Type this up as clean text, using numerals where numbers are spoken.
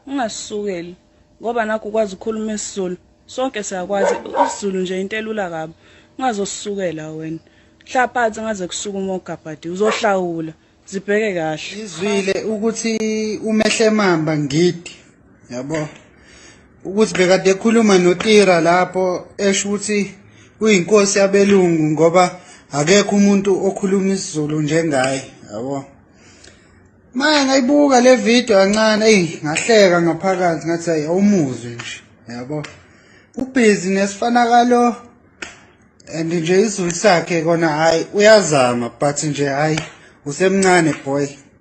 Ungasukeli ngoba nakho ukwazi ukukhuluma isiZulu. Sonke siyakwazi isiZulu nje into elula kabi. Ungazosukela wena. Hlala phansi ngaze kusukume ogabhadi uzohlawula. Zibheke kahle. Izwile ukuthi umehle mamba ngidi yabo ukuthi bekade ekhuluma noTira lapho esho ukuthi uyinkosi yabelungu ngoba akekho umuntu okhuluma isiZulu njengaye yabo. Manje ngayibuka le video kancane eyi ngahleka ngaphakathi ngathi ayi awumuzwe nje yabo. Ubhizi nesifanakalo and nje isiZulu sakhe kona hayi uyazama but nje hayi usemncane boy.